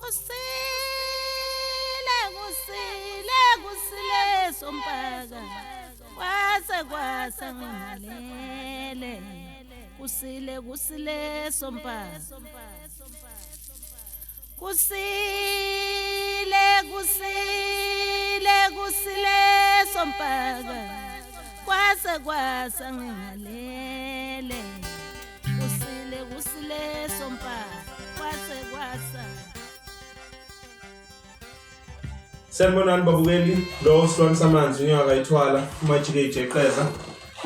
Kusile, kusile, kusile sompaka, kwase kwasa ngingalele. Kusile, kusile sompaka, kusile, kusile, kusile sompaka, kwase kwasa ngingalele. Kusile, kusile sompaka, kwase kwasa. Sanibonani babukeli, lo Silwane Samanzi unyaka kayithwala uMajike Jeqeza.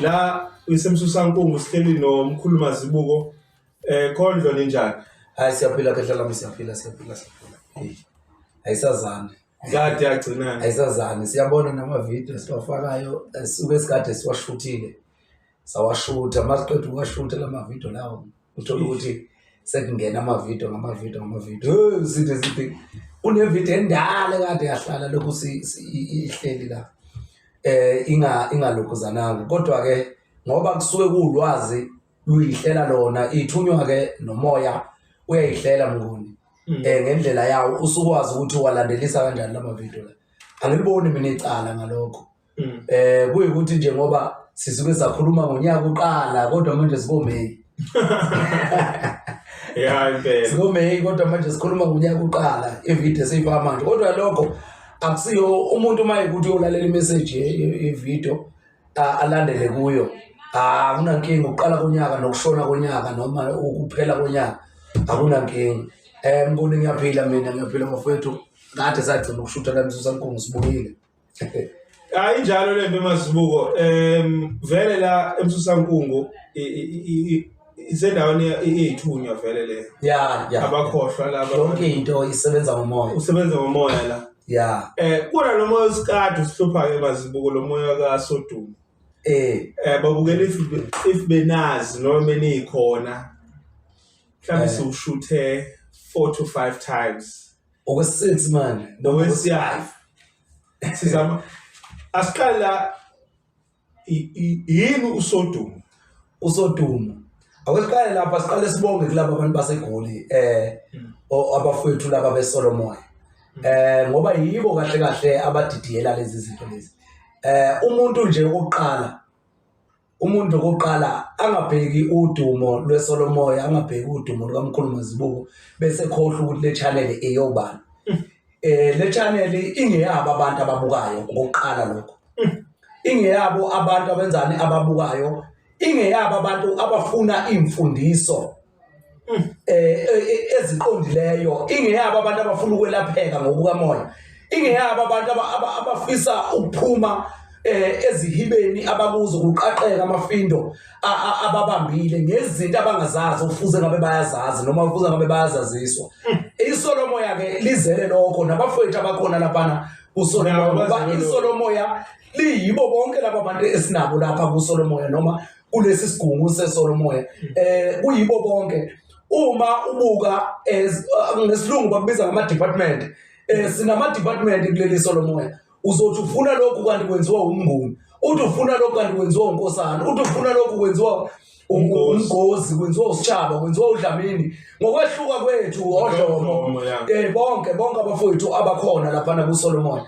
La isemsusankungu sihleli nomkhulu Mazibuko. Khondlo ninjani? Hayi, siyaphila khehla lami, siyaphila, siyaphila, siyaphila. Hey. Ayisazani. Kade yagcinana. Ayisazani. Siyabona namavidiyo esiwafakayo suke sikade siwashuthile. Sawashutha, masiqeda ukuwashutha la mavidiyo lawo. Uthola ukuthi sekungena amavidiyo ngamavidiyo ngamavidiyo. Hey, sithi sithi kunevidiyo endala kade yahlala lokhu ihleli la. Ingalokhuzananga. Kodwa ke ngoba kusuke kuwulwazi luyihlela lona, ithunywa ke nomoya uyayihlela Mnguni. Ngendlela yawo usukwazi ukuthi walandelisa kanjani lama video la. Angiliboni mina icala ngalokho. Kuyikuthi nje ngoba sisuke sakhuluma ngonyaka uqala, kodwa manje sikoMay. Ya impela. SikoMay, kodwa manje sikhuluma ngonyaka uqala, ivideo seyifaka manje. Kodwa lokho akusiyo umuntu uma ukuthi uyolalela imessage yevideo alandele kuyo. Akunankinga ukuqala konyaka nokushona konyaka noma ukuphela konyaka, akunankinga. Mnguni, ngiyaphila mina, ngiyaphila bafowethu. Kade sagcina ukushutha la eMsusankungu, sibuyile. Hayi, injalo lento Mazibuko. Vele la eMsusankungu isendaweni eyithunywa vele le. Ya. Abakhohlwa laba. Yonke into isebenza ngomoya. Usebenza ngomoya la. Ya. Kuna lo moya osikade usihlupha ke Mazibuko, lo moya kaSodumo. Babukela if benazi noma benikhona. Mhlawumbe siwushuthe 4 to 5 times. Okwe-6 manje. Nowesi-5. Sizama asiqala yini uSodumo? USodumo. Akwesiqale lapha, siqale sibonge kulabo abantu baseGoli, abafowethu laba beSolomoya. Ngoba yibo kahle kahle abadidiyela lezi zinto lezi. Umuntu nje okokuqala, umuntu okokuqala angabheki udumo lweSolomoya, angabheki udumo lukaMkhulu Mazibuko, bese khohlwa ukuthi le channel eyobani. Le channel ingeyabo abantu ababukayo ngokuqala lokho. Ingeyabo abantu abenzani ababukayo, ingeyabo abantu abafuna imfundiso eziqondileyo, ingeyabo abantu abafuna ukwelapheka ngokukamoya, ingeyabo abantu abafisa ukuphuma ezihibeni abakuzo, kuqaqeka amafindo ababambile ngezinto abangazazi, ufuze ngabe bayazazi noma ufuze ngabe bayazaziswa. ISolomoya ke lizele lokho, nabafowethu abakhona laphana kuSolomoya, ngoba iSolomoya liyibo bonke laba bantu esinabo lapha kuSolomoya noma kulesi sigungu seSolomoya. Kuyibo bonke. Uma ubuka ngesilungu bakubiza ngama department. Sinama department kuleli Solomoya. Uzothi ufuna lokhu kanti kwenziwa uMnguni, uthi ufuna lokhu kanti kwenziwa uNkosana, uthi ufuna lokhu kwenziwa uMgozi, kwenziwa uSitshaba, kwenziwa uDlamini, ngokwehluka kwethu oDlomo, bonke bonke abafowethu abakhona laphana kuSolomoya,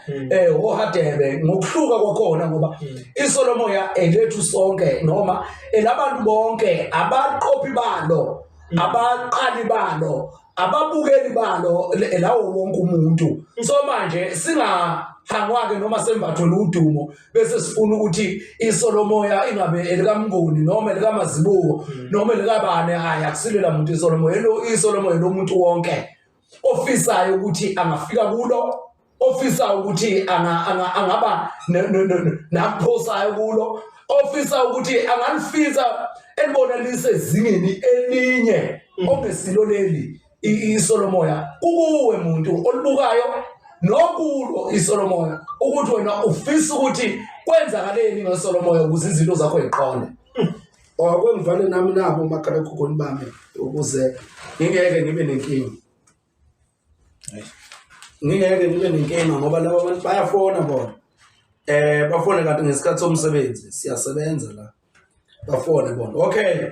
oHadebe, ngokuhluka kwakhona, ngoba iSolomoya elethu sonke noma elabantu bonke, abaqophi balo, abaqali balo, ababukeli balo, lawo wonke umuntu. So manje singahangwa-ke noma sembathwe ludumo bese sifuna ukuthi iSolomoya ingabe elikaMnguni noma elikaMazibuko noma elikabani. Hayi, akusilela muntu iSolomoya, iSolomoya lomuntu wonke ofisayo ukuthi angafika kulo, ofisa ukuthi angaba nakuphosayo kulo, ofisa ukuthi angalifisa elibona lisezingeni elinye ongesilo leli iSolomoya. Kukuwe muntu olubukayo nokulo iSolomoya ukuthi wena ufisa ukuthi kwenzakaleni ngeSolomoya ukuze izinto zakho ziqonde. Okwengivale nami nabo umakhalekhukhwini bami ukuze ngingeke ngibe nenkinga. Ngingeke ngibe nenkinga ngoba laba bantu bayafona bona. Bafone kanti ngesikhathi somsebenzi siyasebenza la. Bafone bona. Okay.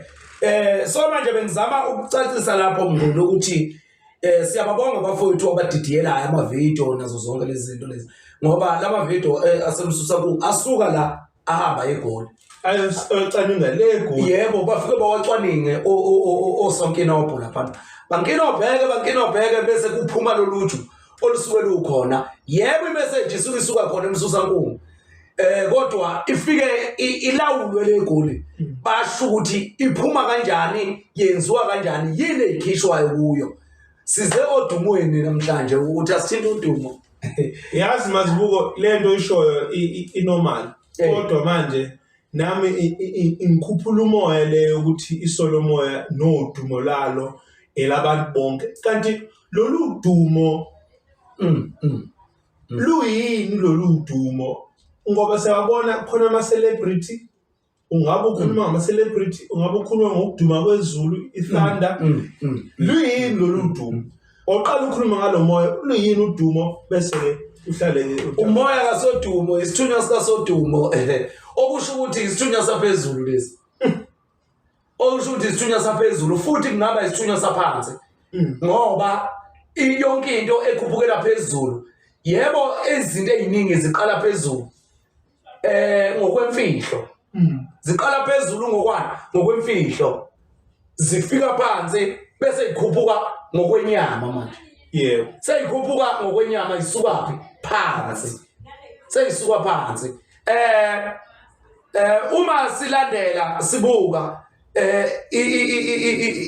So manje bengizama ukucacisa lapho Mnguni ukuthi Siyababonga abafowethu abadidiyelayo amavidiyo nazo zonke lezi zinto lezi ngoba la mavidiyo asemsusa ku asuka la ahamba eGoli. Ayocwaninga le eGoli. Yebo, bafike bawacwaninge osonkinobho laphana. Bankinobheke bankinobheke bese kuphuma loluju olusuke lukhona. Yebo imessage isuke isuka khona emsusankungu. Kodwa ifike ilawulwe le goli basho ukuthi iphuma kanjani yenziwa kanjani yini eyikhishwayo kuyo size odumweni namhlanje ukuthi asithinte udumo Yazi Mazibuko lento oyishoyo inormal kodwa manje nami ingikhuphula umoya leyo ukuthi isolo moya nodumo lalo elabantu bonke kanti lolu dumo Luyini lolu dumo ngoba siyabona khona ama-celebrity ungabe ukhuluma ngama-celebrity ungabe ukhuluma ngokuduma kwezulu i-thunder luyini lolu dumo oqala ukhuluma ngalo moya luyini udumo bese-ke uhlale umoya kasodumo isithunywa sikasodumo okusho ukuthi isithunywa saphezulu lesi okusho ukuthi isithunywa saphezulu futhi kungaba isithunywa saphansi ngoba yonke into ekhuphukela phezulu yebo izinto eziningi ziqala phezulu ngokwemfihlo ziqala phezulu ngokwani ngokwemfihlo zifika phansi bese ikhuphuka ngokwenyama manje yebo seyikhuphuka ngokwenyama isukaphi phansi seyisuka phansi uma silandela sibuka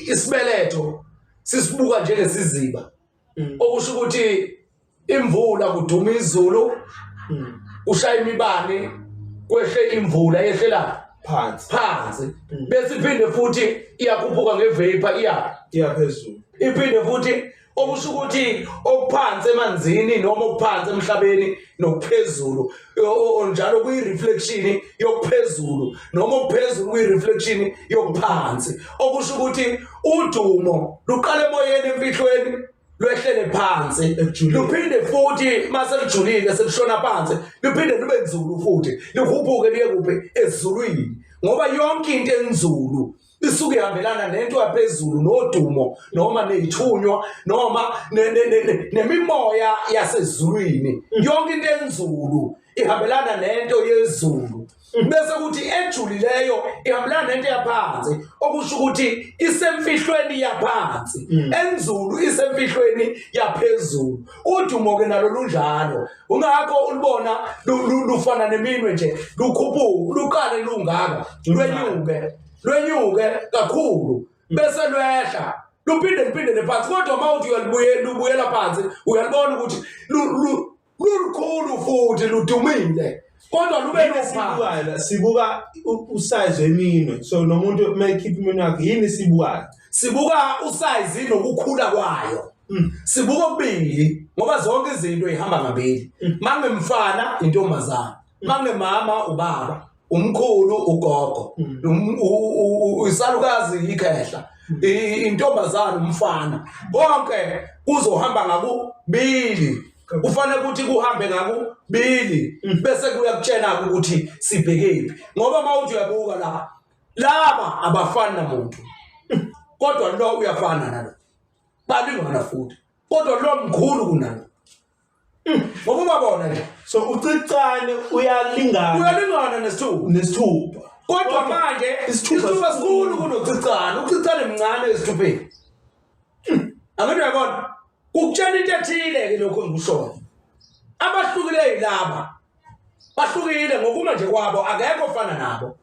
isibeletho sisibuka njengesiziba okusho ukuthi imvula kuduma izulu ushaya imibani kwehle imvula yehlela phansi phansi bese iphinde futhi iyakhuphuka ngevapor iya iyaphezulu iphinde futhi okusho ukuthi okuphansi emanzini noma okuphansi emhlabeni nokuphezulu njalo kuyi-reflection yokuphezulu noma okuphezulu kuyi-reflection yokuphansi okusho ukuthi udumo luqala emoyeni emfihlweni lwehlele phansi luphinde futhi mase lijulile selishona phansi luphinde lube nzulu futhi likhuphuke liye kuphi ezulwini ngoba yonke into enzulu isuke ihambelana nento yaphezulu nodumo noma nezithunywa noma nemimoya yasezulwini yonke into enzulu ihambelana nento yezulu bese kuthi ejulileyo ihambelana nento yaphansi okusho ukuthi isemfihlweni yaphansi enzulu isemfihlweni yaphezulu udumo ke nalo lunjalo ungakho ulibona lufana neminwe nje lukhuphuka luqale lungaka lwenyuke lwenyuke kakhulu bese lwehla luphinde luphinde lephansi kodwa uma uthi uyalibuyela lubuyela phansi uyalibona ukuthi lulukhulu futhi ludumile kodwa lube luphansi sibuka usize weminwe so nomuntu uma ekhipha iminwe yakhe yini sibukayo sibuka usize nokukhula kwayo sibuka okubili ngoba zonke izinto ihamba ngabili mangemfana intombazana mangemama ubaba umkhulu ugogo isalukazi ikhehla intombazana umfana konke kuzohamba ngakubili kufanele ukuthi kuhambe ngakubili bese kuyakutshena ukuthi sibhekephi ngoba uma uthi uyabuka la laba abafani namuntu kodwa lo uyafana nalo balingana futhi kodwa lo mkhulu kunalo Ngoba ubabona nje. So ucicane uyalingana. Uyalingana nesithupha. Nesithupha. Kodwa manje isithupha sikhulu kunocicane. Ucicane mncane esithupheni. Angithi uyabona? Kukutshela into ethile ke lokho engikushoyo. Abahlukile yilaba. Bahlukile ngokuma nje kwabo akekho ofana nabo.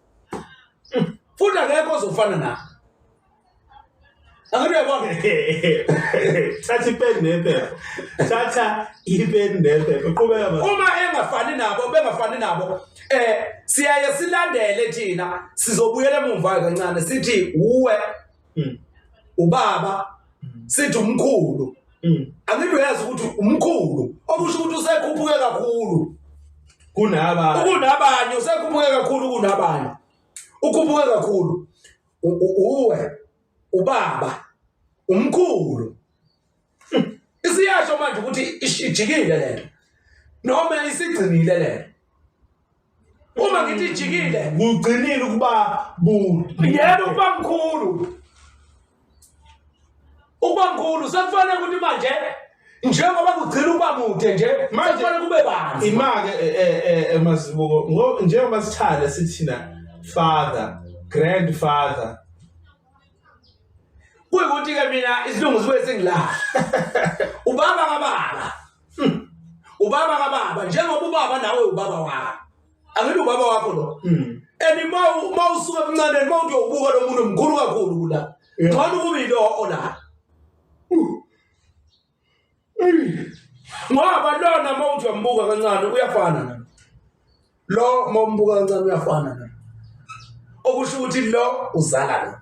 Futhi akekho ozofana nabo. Angithi uyabona? Thatha ipeni nephepha. Thatha ipeni nephepha. Qhubeka baba. Uma engafani nabo bengafani nabo siyaye silandele thina sizobuyela emumva kancane sithi uwe ubaba sithi umkhulu. Angithi uyazi ukuthi umkhulu okusho ukuthi usekhuphuke kakhulu kunabanye. Kunabanye usekhuphuke kakhulu kunabanye. Ukhuphuke kakhulu. Uwe ubaba umkhulu isiyasho manje ukuthi ijikile lento noma isigcinile lento uma ngithi ijikile kugcinile ukuba bude yebo ukuba mkhulu. Ukuba mkhulu sekufanele ukuthi manje njengoba kugcina ukuba mude nje Manje- sekufanele kube banzi. Ima-ke emazibuko njengoba sithanda sithina father, grandfather. Kuyikuthi-ke mina isilungu sibuye singilahla. Ubaba kababa. Ubaba kababa njengoba ubaba nawe ubaba wakho. Angithi ubaba wakho lo. And ma usuka ebuncaneni ma uthi uyobuka lo muntu mkhulu kakhulu kula. Ngcono kube yilo ola. Ngoba lona ma uthi uyambuka kancane uyafana nalo. Lo ma umbuka kancane uyafana nalo. Okusho ukuthi lo uzala lo.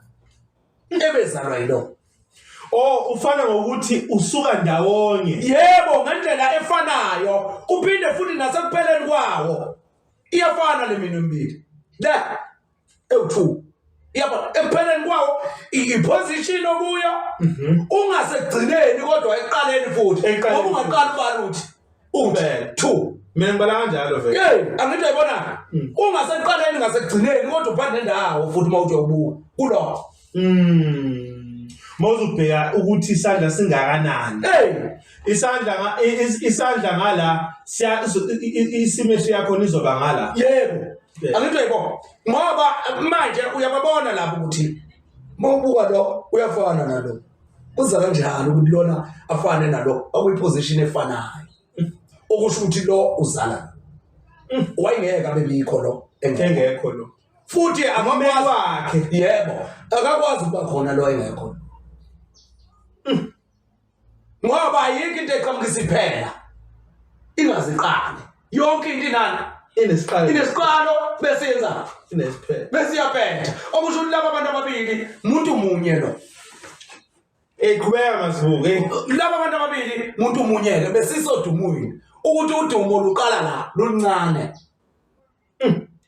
Ebezalwa yilo. Oh, ufana ngokuthi usuka ndawonye. Yebo, ngendlela efanayo. Uphinde futhi nasekupheleni kwawo. Iyafana le minwe emibili. Le ewu2. Iyafana ekupheleni kwawo i-position okuyo. Ungasekugcineni kodwa ekuqaleni futhi. Ekuqaleni Ngoba ungaqala ubala uthi uthi Impela. 2. Mina ngibala kanjalo vele. Hey, angithi uyayibona? Ungasekuqaleni ngasekugcineni kodwa uphande nendawo futhi uma uthi uyobuka kulokho. Mawuzubheka ukuthi isandla singakanani. Hey, Isandla isandla ngala siya isymmetry yakho izoba ngala. Yebo. Yeah. Angithi uyayibona. Ngoba manje uyababona lapho ukuthi mawubuka lo uyafana nalo. Kuza kanjani ukuthi lona afane nalo akuyiposition efanayo. Okusho ukuthi lo uzala. Wayengeke abe bikho lo engekho. Engekho lo. Futhi Ummeli akakwazi wakhe. Yebo, akakwazi ukuba khona lo engekho. Ngoba ayikho into eqhamukisa iphela. Ingaziqali. Yonke into inani Inesiqalo. Inesiqalo bese yenza Inesiphelo. bese iyaphetha. Okusho ukuthi laba abantu ababili umuntu munye lo. Qhubeka Mazibuko. Laba abantu ababili umuntu munye ke besisodumweni. Ukuthi udumo luqala la luncane.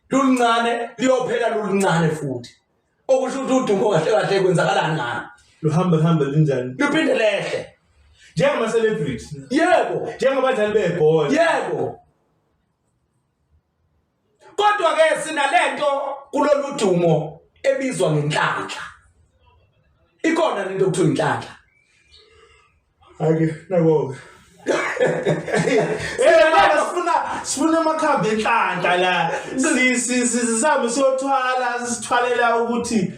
Luncane liyophela luncane futhi. Okusho ukuthi udumo kahle kahle kwenzakalani ngalo? Luhamba hamba linjani? Luphinde lehle. Njengama celebrity. Yebo. Njengabadlali bebhola. Yebo. Kodwa ke sinalento kulolu dumo ebizwa ngenhlanhla. Ikhona lento okuthiwa inhlanhla. Ake nako. Manje sifuna amakhambi enhlanhla la. Sisambe siyothwala sithwalela ukuthi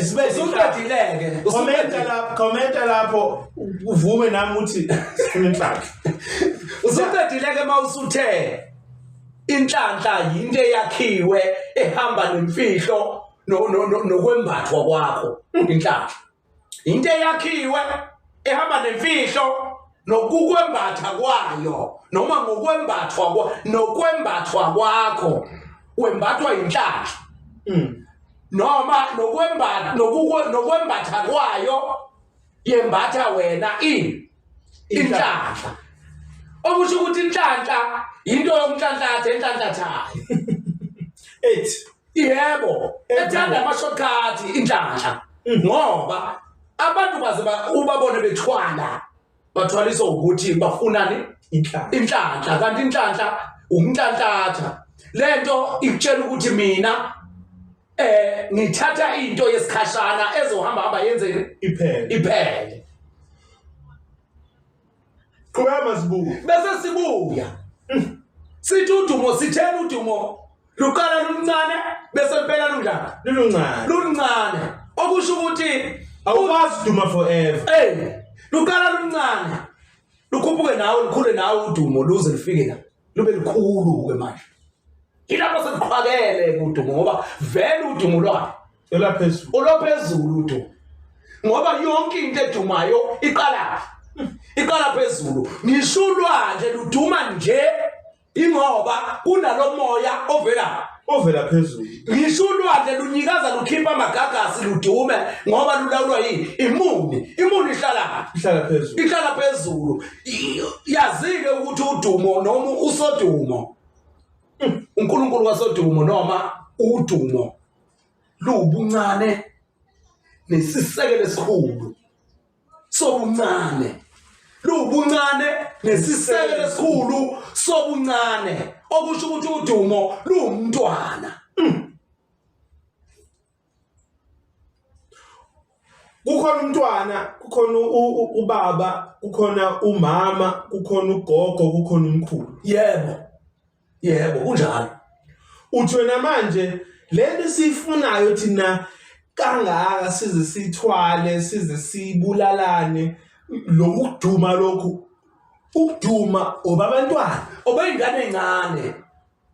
sibe Usuqedileke. Commenta lapho uvume nami ukuthi sifuna inhlanhla. Usuqedileke mawusuthe inhlanhla yinto eyakhiwe ehamba nemfihlo nokwembathwa kwakho inhlanhla. Into eyakhiwe ehamba nemfihlo nokukwembatha kwayo noma ngokwembathwa nokwembathwa kwakho wembathwa inhlanhla. Noma nokwembatha kwayo yembatha wena inhlanhla. Okusho ukuthi inhlanhla into yokunhlanhlatha enhlanhlathayo. 8. Yebo, ethanda ama shortcut inhlanhla. Ngoba abantu baze ubabone bethwala bathwaliswa ukuthi bafunani Inhlanhla. Inhlanhla, kanti inhlanhla ukunhlanhlatha. Lento ikutshela ukuthi mina ngithatha into yesikhashana ezohamba hamba yenze iphele. Iphele. Qhubeka Mazibuko. Bese sibuya. Sithi udumo sithela udumo luqala luncane bese liphela lunjani? Luluncane. Luncane. Okusho ukuthi awukwazi duma forever. Luqala luncane. Lukhuphuke nawe lukhule nawe udumo luze lufike la. Lube likhulu ke manje. Ilapho sekuqhakele udumo ngoba vele udumo lwakhe elaphezulu. Olophezulu udumo. Ngoba yonke into edumayo iqala iqala phezulu. Ngisho ulwandle luduma nje ingoba kunalomoya ovela phezulu. Ngisho ulwandle lunyikaza lukhipha amagagasi ludume ngoba lulawulwa yini? Imuni. Imuni ihlala ihlala phezulu. Ihlala phezulu. Yazike ukuthi udumo noma usodumo. uNkulunkulu wasodumo noma udumo lubuncane nesisekelo esikhulu sobuncane. Lubuncane nesisekelo esikhulu sobuncane okusho ukuthi udumo luwumntwana. Kukhona umntwana, kukhona ubaba, kukhona umama, kukhona ugogo, kukhona umkhulu. Yebo. Yebo, kunjalo. Uthi wena manje lento esiyifunayo thina kangaka size sithwale, size sibulalane, lokuduma lokhu, ukuduma obabantwana, obeyingane encane.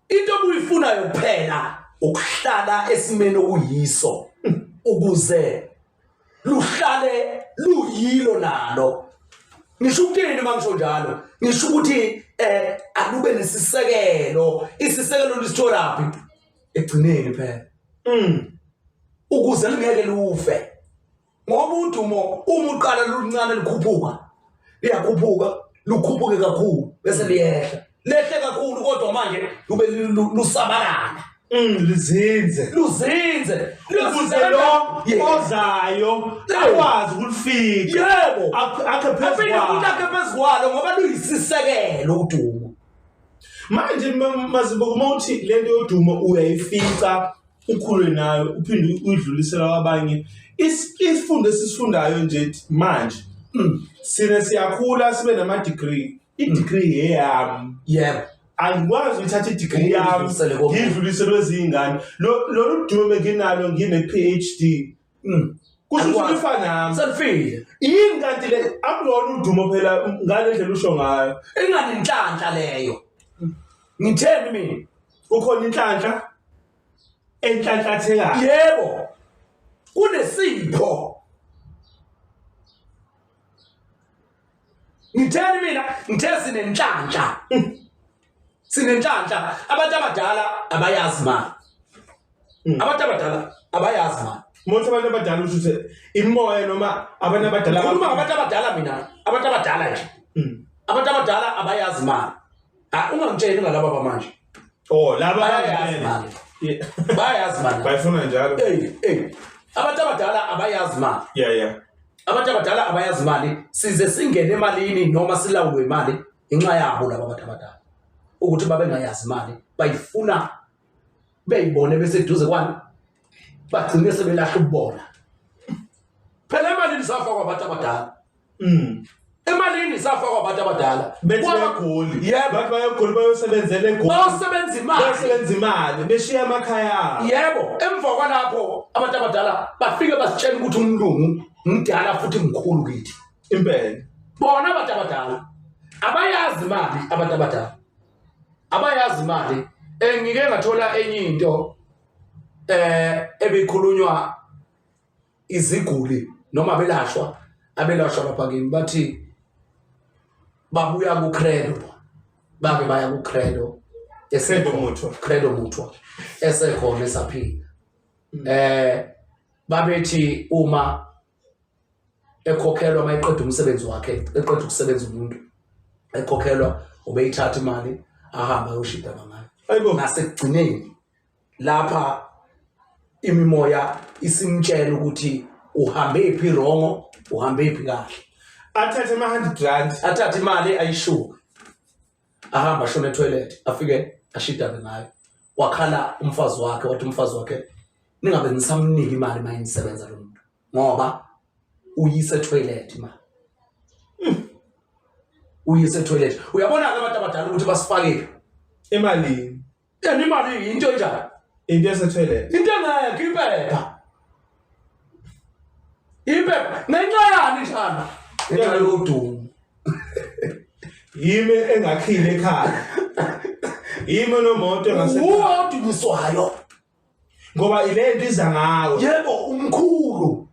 Into obuyifunayo kuphela ukuhlala esimeni okuyiso ukuze luhlale luyilo nalo. Ngisho ukuthini uma ngisho njalo? Ngisho ukuthi alube nesisekelo. Isisekelo lisitholaphi? Egcineni phela. Ukuze lingeke lufe. Ngoba udumo uma uqala luncane lukhuphuka, liyakhuphuka, lukhuphuke kakhulu bese liyehla. Lehle kakhulu kodwa manje lube lusabalala. Lizinze. Luzinze. Ukuze lo ozayo akwazi ukulifika. Yebo. Akhe phezu kwalo. Akhe phezu kwalo ngoba luyisisekelo udumo. Manje Mazibuko uma uthi lento yodumo uyayifica ukhule nayo uphinde uyidlulisela kwabanye, isifundo esisifundayo nje manje sine siyakhula sibe nama degree, i-degree yeyami. Yebo. Angikwazi ukuthatha i-degree yami ngidlulisele kwezinye iy'ngane. Lolu dumo enginalo ngine PhD. Kusho ukuthi lifa nami. Selifile. Yini kanti le akulona udumo phela ngale ndlela usho ngayo. Ingani inhlanhla leyo. Ngitheni mina? Kukhona inhlanhla enhlanhlathekayo. Yebo. Kunesipho. Ngitheni mina? Ngithe sinenhlanhla. Sinenhlanhla. Abantu abadala abayazi imali. Abantu abadala abayazi imali. Motho abantu abadala usho ukuthi imoya noma abantu abadala. Khuluma ngabantu abadala mina. Abantu abadala nje. Abantu abadala abayazi imali. Ungangitsheli ngalaba bamanje. Oh, laba bayayazi imali. Bayayazi imali. Bayifuna njalo. Abantu abadala abayazi imali. Yeah, yeah. Abantu abadala abayazi imali, size singene emalini noma silawulwe imali ngenxa yabo laba abantu abadala. Ukuthi babengayazi imali, bayifuna beyibone beseduze kwani, bagcine sebelahla ukubona. Phela emalini safakwa abantu abadala. Emalini safakwa abantu abadala. Bethi bayagoli. Yebo. Bathi bayagoli bayosebenzela eGoli. Bayosebenza imali. Bayosebenza imali, beshiya amakhaya. Yebo, emva kwalapho abantu abadala bafike basitshela ukuthi umlungu mdala futhi mkhulu kithi. Impela. Bona abantu abadala abayazi imali, abantu abadala abayazi imali. Ngike ngathola enye into ebikhulunywa iziguli noma abelashwa lapha kimi, bathi babuya kuCredo, bake baya kuCredo Credo Mutwa, Credo Mutwa esekhona esaphila. Babethi uma ekhokhelwa mayeqeda umsebenzi wakhe, eqeda ukusebenza umuntu ekhokhelwa, ubeyithatha imali ahamba ayoshida ngayo. Ayibo. Ngasekugcineni lapha imimoya isimtshela ukuthi uhambe phi wrong, uhambe phi kahle. Athathe ama 100 rand, athathe imali ayishuke, ahamba ashone etoilet, afike ashidane ngayo. Wakhala umfazi wakhe, wathi umfazi wakhe ningabe nisamnika imali mayinisebenza lo muntu ngoba uyise toilet imali. Uyise toilet. Uyabona ke abantu abadala ukuthi basifakile emalini. Yena imali into enjani? Into esetoilet. Into engekho impepha. Impepha ngenxa yani njalo? Ngenxa yodumo. Yimi engakhile ekhaya. Yimi nomoto engasekhaya. Uwo odunyiswayo. Ngoba ilento iza ngawe. Yebo, umkhulu.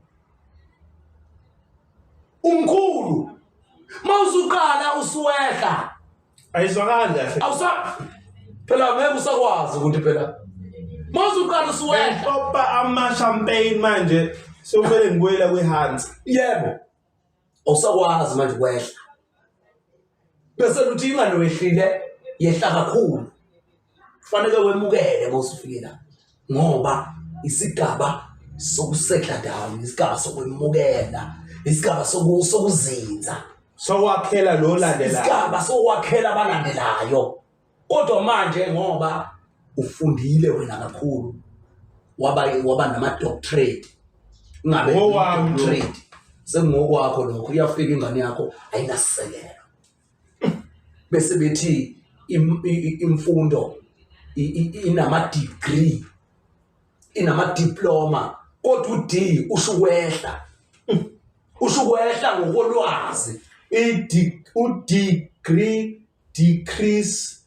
Umkhulu. Mawusuqala usuwehla. Ayizwakali kahle. Awusa phela ngeke usakwazi ukuthi phela. Mawusuqala usuwehla. Popa ama champagne manje sekumele ngibuyela kwiHans. Yebo. Awusakwazi manje kwehla. Bese uthi ingane wehlile yehla kakhulu. Kufanele wemukele mawusufike la. Ngoba isigaba sokusetla down, isigaba sokwemukela, isigaba sokuzinza. Sokwakhela lo landelayo. Isigaba sokwakhela abalandelayo. Kodwa manje ngoba ufundile wena kakhulu, waba nama doctorate. Ungabe doctorate. Sengokwakho lokho, iyafika ingane yakho ayinasisekelo. Bese bethi imfundo inama degree, inama diploma, kodwa uD usho ukwehla. Usho ukwehla ngokolwazi. U-degree, decrease,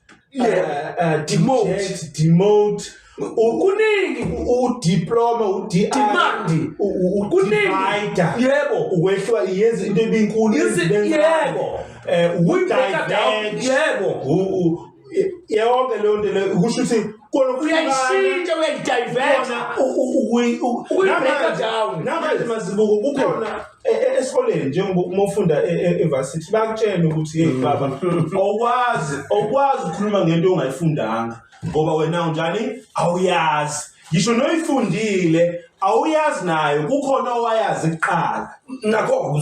demote, demote, kuningi, u-diploma, u-D, demand, u-divider, yebo, ukwehliwa yenza into ebinkulu, yebo, u-divert, yebo, yonke leyo nto leyo kusho ukuthi kona uyayishintsha, uyayidivert, ukuyibreaka down. Namanje Mazibuko kukhona esikoleni, njengoba uma ufunda e-varsity bakutshela ukuthi hey baba, awukwazi ukukhuluma ngento ongayifundanga ngoba wena unjani, awuyazi, ngisho noyifundile awuyazi nayo, kukhona owayazi kuqala. Nakho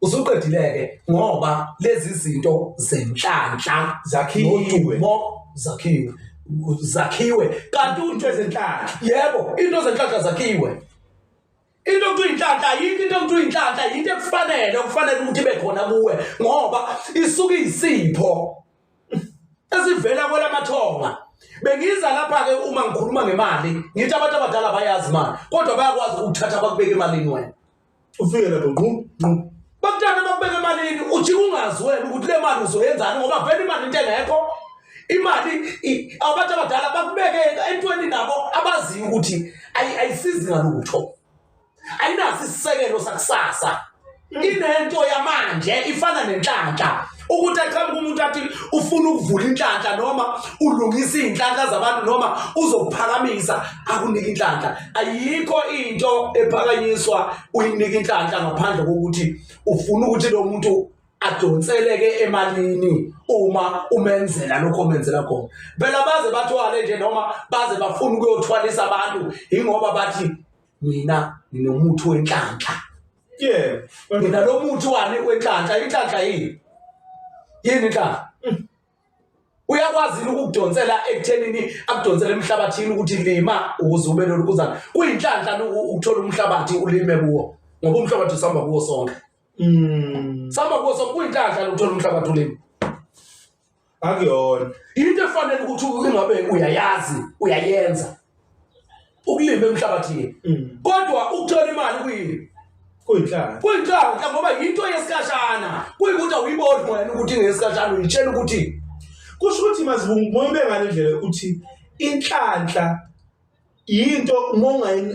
usuqedile-ke ngoba lezi zinto zenhlanhla zakhiwe, zakhiwe kanti into ezenhlanhla, yebo, into zenhlanhla zakhiwe. Into okuthiwa inhlanhla ayikho, into okuthiwa inhlanhla yinto ekufanele okufanele ukuthi ibe khona kuwe ngoba isuke isipho esivela kwelamathonga. Bengiza lapha ke uma ngikhuluma ngemali, ngithi abantu abadala bayazi imali, kodwa bayakwazi ukuthatha bakubeke emalini wena. Ufike lapho ngqu ngqu. Bakuthatha bakubeke emalini, ujike ungazi wena ukuthi le mali uzoyenzani ngoba vele imali into engekho. Imali abantu abadala bakubeke entweni nabo abaziyo ukuthi ayisizi ngalutho. Ayinaso isisekelo sakusasa. Inento yamanje ifana nenhlanhla. Ukuthi aqhamuke umuntu athi ufuna ukuvula inhlanhla noma ulungisa izinhlanhla zabantu noma uzokuphakamisa, akunika inhlanhla. Ayikho into ephakanyiswa uyinika inhlanhla ngaphandle kokuthi ufuna ukuthi lo muntu adonseleke emalini uma umenzela lokho omenzela khona. Phela baze bathwale nje noma baze bafuna ukuyothwalisa abantu ingoba bathi mina nginomuthi wenhlanhla. Yeah. Mina lo muthi wani wenhlanhla, inhlanhla yini? Yini inhlanhla? Uyakwazi ukukudonsela ekuthenini, akudonsele emhlabathini ukuthi lima ukuze ube nolukuzana. Kuyinhlanhla ukuthola umhlabathi ulime kuwo ngoba umhlabathi usihamba kuwo sonke. Sihamba kuwo sonke, kuyinhlanhla ukuthola umhlabathi ulime. Akuyona. Into efanele ukuthi ingabe uyayazi, uyayenza. Ukulima emhlabathini. Kodwa ukuthola imali kuyini? Kuyinhlanhla. Kuyinhlanhla ngoba yinto yesikhashana. Kuyikuthi awuyiboni wena ukuthi ingesikhashana, uyitshela ukuthi kusho ukuthi Mazibuko moyibe ngale ndlela uthi inhlanhla yinto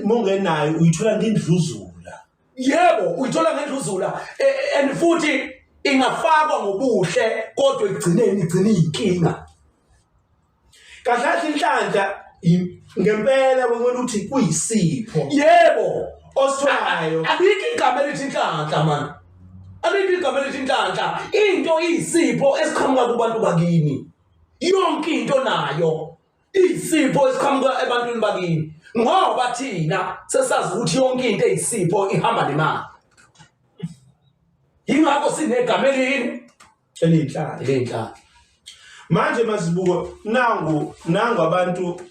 mongenayo uyithola ngendluzula. Yebo, uyithola ngendluzula and futhi ingafakwa ngobuhle kodwa ekugcineni igcina iyinkinga. Kahle kahle inhlanhla ngempela kumele ukuthi kuyisipho. Yebo, ositholayo. Alikho igama elithi inhlanhla man. Alikho igama elithi inhlanhla. Into iyisipho esiqhamuka kubantu bakini. Yonke into nayo isipho esiqhamuka ebantwini bakini. Ngoba thina sesazi ukuthi yonke into eyisipho ihamba nemali. Yingakho sinegama elini eliyinhlanhla. Eliyinhlanhla. Manje Mazibuko nangu abantu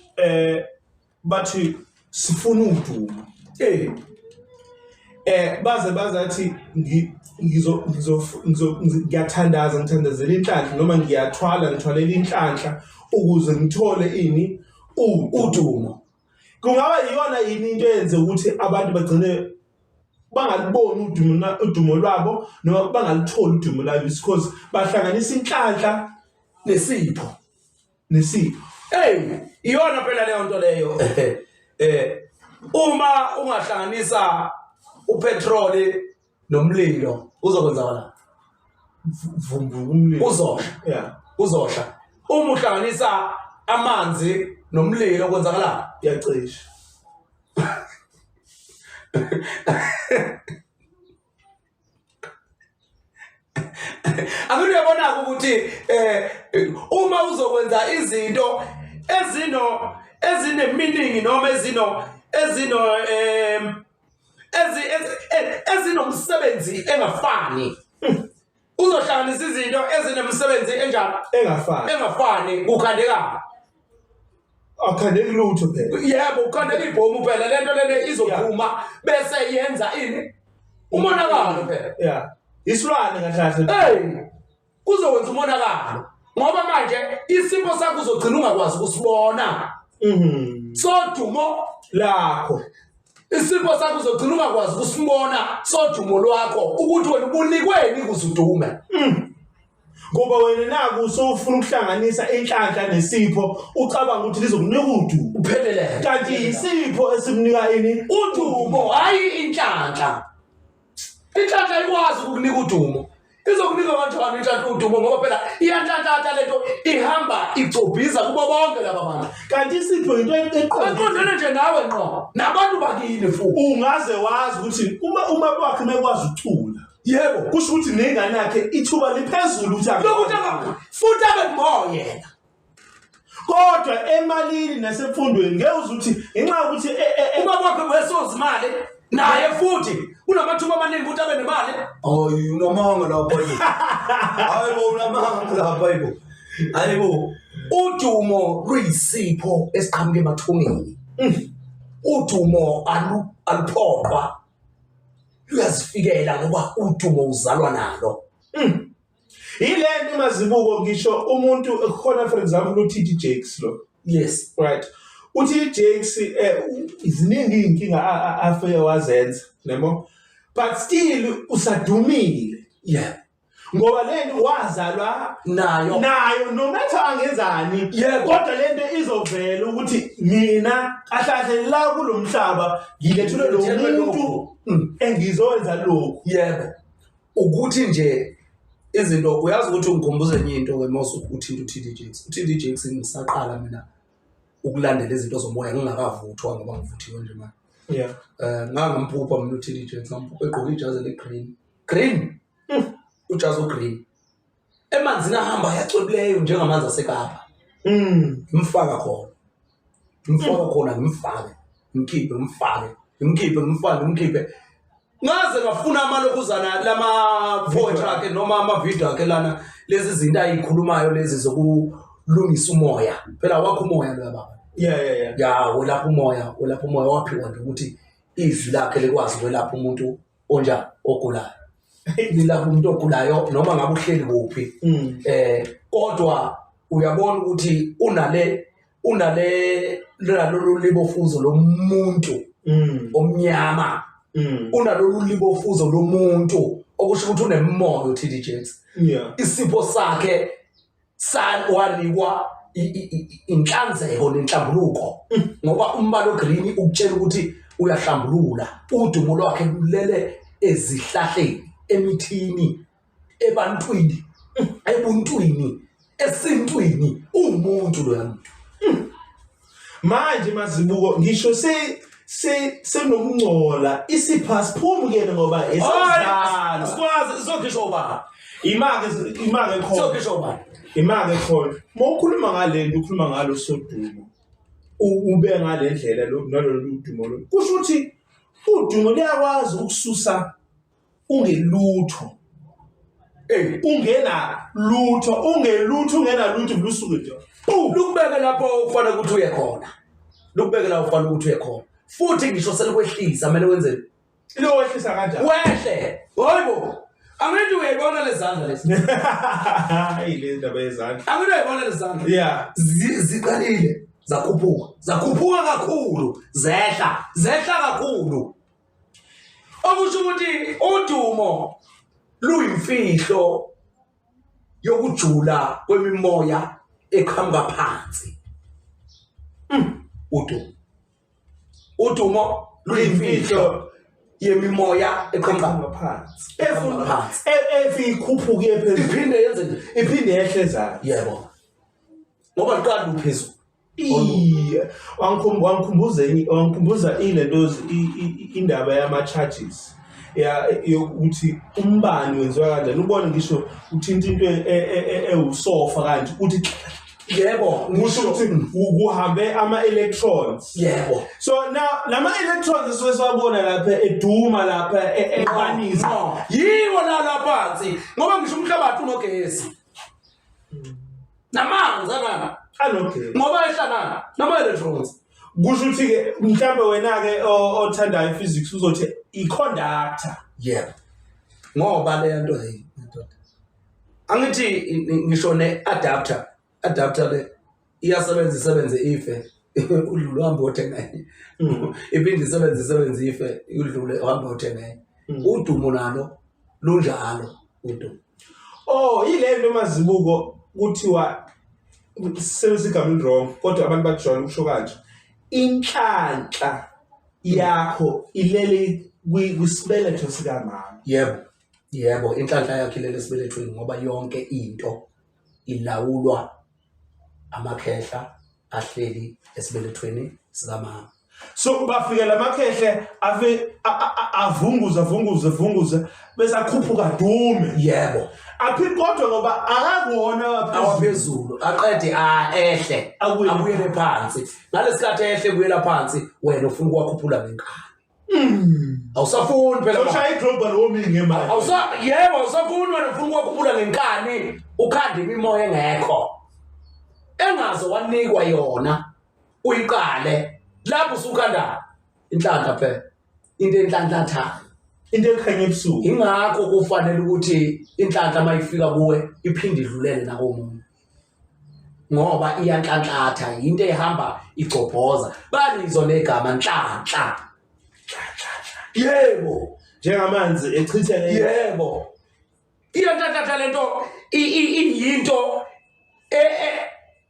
bathi sifuna udumo. Baze bazathi ngiyathandaza, ngithandazela inhlanhla noma ngiyathwala, ngithwalela inhlanhla ukuze ngithole ini udumo. Kungaba iyona yini into eyenze ukuthi abantu bagcine bangaliboni udumo lwabo noma bangalitholi udumo lwabo, because bahlanganisa inhlanhla nesipho. Nesipho. Hey, iyona phela leyo nto leyo. Uma ungahlanganisa upetroli nomlilo uzokwenzakalani? Vumbuka umlilo. Uzosha. Yeah. Uzosha. Uma uhlanganisa amanzi nomlilo kwenzakalani? Iyacisha. Akuthi uyabona ukuthi uma uzokwenza izinto ezineminingi noma ezinomsebenzi engafani, uzohlanganisa izinto ezinomsebenzi enjani? Engafani. Engafani, kukhandeka. Akhandeki lutho phela. Yebo, ukhandeka ibhomu phela, lento lena izophuma bese yenza ini? Umonakalo phela. Yeah. Isilwane kahle kahle. Hey, kuzokwenza umonakalo ngoba manje isipho sakho uzogcina ungakwazi ukusibona. Sodumo Lakho. Isipho sakho uzogcina ungakwazi ukusibona sodumo lwakho ukuthi wena ubunikweni ukuze udume. Ngoba wena naku usufuna ukuhlanganisa inhlanhla nesipho ucabanga ukuthi lizokunika udumo. Uphelele. Kanti isipho esimnika ini? Udumo, hayi inhlanhla. Inhlanhla ikwazi ukukunika udumo. Izokunika kanjani inhlanhla udumo ngoba phela iyanhlanhlatha lento ihamba igcobhiza kubo bonke laba bantu. Kanti isipho into eqondene Eqondene nje nawe ngqo nabantu bakini futhi. Ungaze wazi ukuthi uma wakhe mekwazi ukucula. Yebo. Kusho ukuthi nengane yakhe ithuba liphezulu ukuthi Lokuthi futhi abe more yena. Kodwa emalini nasemfundweni ngeke uze uthi ngenxa yokuthi uma kwakhe wesozimali naye futhi unamathuba amaningi ukuthi abe nemali. Hayi unamanga lapha yebo. Hayi bo unamanga lapha yebo. Hayi bo. Udumo luyisipho esiqhamuke emathungeni. Udumo aluphoqwa. Luyazifikela ngoba udumo uzalwa nalo. Yilento mazibuko ngisho umuntu khona for example uTD Jakes lo. Yes. Right. uTD Jakes iziningi inkinga afike wazenza, nemo? But still usadumile. Yeah. Ngoba lento wazalwa nayo. Nayo no matter angenzani. Yebo. Kodwa lento izovela ukuthi mina kahle la kulomhlaba ngilethule lo muntu engizowenza lokhu. Yebo. Ukuthi nje izinto uyazi ukuthi ungikhumbuze enye into ke mose uthinta uTD Jakes. uTD Jakes ngisaqala mina ukulandela izinto zomoya ngingakavuthwa ngoba ngivuthiwe nje manje. Yeah. Ngangamphupha mina uTD Jakes, ngamphupha egqoke ijazi le green. Green. Ujazi ogreen. Emanzini ahamba ayacwebileyo njengamanzi aseKapa. Ngimfaka khona. Ngimfaka khona ngimfake. Ngimkhiphe ngimfake. Ngimkhiphe ngimfake ngimkhiphe. Ngaze ngafuna amalokuzana lama poetry akhe noma ama video akhe lana lezi zinto ayikhulumayo lezi zokulungisa umoya. Phela wakho umoya lo baba. Yeah yeah yeah. Ya welapha umoya, welapha umoya waphiwa nje ukuthi izwi lakhe likwazi ukwelapha umuntu onjani ogulayo. Lilapha umuntu ogulayo noma ngabe uhleli kuphi. Kodwa uyabona ukuthi unale lolu libofuzo lomuntu omnyama. Unalolu libofuzo lomuntu okusho ukuthi unemoya uTD Jakes. Yeah. Isipho sakhe wanikwa inhlanzeko nenhlambuluko ngoba umbalo green ukutshela ukuthi uyahlambulula. Udumo lwakhe lulele ezihlahleni, emithini, ebantwini, ebuntwini, esintwini. Umuntu lo muntu. Manje mazibuko ngisho senokungcola isipha siphumukele ngoba esizalwa. Asikwazi sizokhishwa ubani. Imake khona. Sizokhishwa ubani. Imake khona. Mawukhuluma ngale ukhuluma ngalo sodumo. Ube ngale ndlela lo nalolu dumo lo. Kusho ukuthi udumo liyakwazi ukususa ungelutho. Ungena lutho, ungelutho, ungena lutho lusuke nje. Lukubeke lapho ufanele ukuthi uye khona. Lukubeke lapho ufanele ukuthi uye khona. Futhi ngisho selukwehlisa kumele wenzeni? Lowehlisa kanjani? Wehle. Hayibo. Angithi uyayibona lezandla lezi. Hayi le ndaba yezandla. Angithi uyayibona lezandla. Yeah. Ziqalile zakhuphuka. Zakhuphuka kakhulu, zehla, zehla kakhulu. Okusho ukuthi udumo luyimfihlo yokujula kwemimoya eqhamuka phansi. Udumo. Udumo luyimfihlo yemimoya eqhamuka phansi. Phansi. Efikhuphuke phezulu. Iphinde yenze nje. Iphinde yehle ezansi. Yebo. Ngoba liqala uphezulu. Wangikhumbuza ilento indaba yama charges. Ya yokuthi umbani wenziwa kanjani. Ubone ngisho uthinta into ewusofa kanje uthi yebo ngisho ukuthi kuhambe ama electrons. Yebo. So now lama electrons esuke siwabona lapha eduma lapha eqanisa. Yiwo la laphansi ngoba ngisho umhlabathi unogesi. Namanzi angaka anogesi. Ngoba ehlangana nama electrons. Kusho ukuthi ke mhlambe wena ke othandayo physics uzothi i conductor. Yebo, ngoba le nto, hey madoda, angithi ngisho ne-adapter, adapter le iyasebenza, isebenze ife, udlule uhambe uyothenga enye. Iphinde isebenze, isebenze ife, udlule uhambe uyothenga enye. Udumo nalo lunjalo udumo. Oh, ile nto mazibuko kuthiwa sebenzisa igama wrong, kodwa abantu bakujwayele ukusho kanje: inhlanhla yakho ilele kwisibeletho sikamama. Yebo, inhlanhla yakho ilele esibelethweni, ngoba yonke into ilawulwa amakhehla ahleli esibelethweni sikamama. So bafike lamakhehle afe avunguze avunguze avunguze bese akhuphuka dume. Yebo. Aphinde kodwa ngoba akakuwona awaphezulu, aqede a ehle abuyele phansi. Ngalesikhathi ehle kuyela phansi, wena ufuna ukuwakhuphula ngenkani. Awusafuni phela. Ushaya i-global warming ngemali. Yebo, awusafuni wena, ufuna ukuwakhuphula ngenkani, ukhande imimoya engekho engaze wanikwa yona, uyiqale lapho usukhanda inhlanhla phela, into enhlanhlathayo, into ekhanya ebusuku. Ingakho kufanele ukuthi inhlanhla mayifika kuwe iphinde idlulele nakomunye, ngoba iyanhlanhlatha, into ehamba igcobhoza. Balizwa negama nhlanhla. Yebo. Njengamanzi echithe. Yebo, iyanhlanhlatha lento, iyinto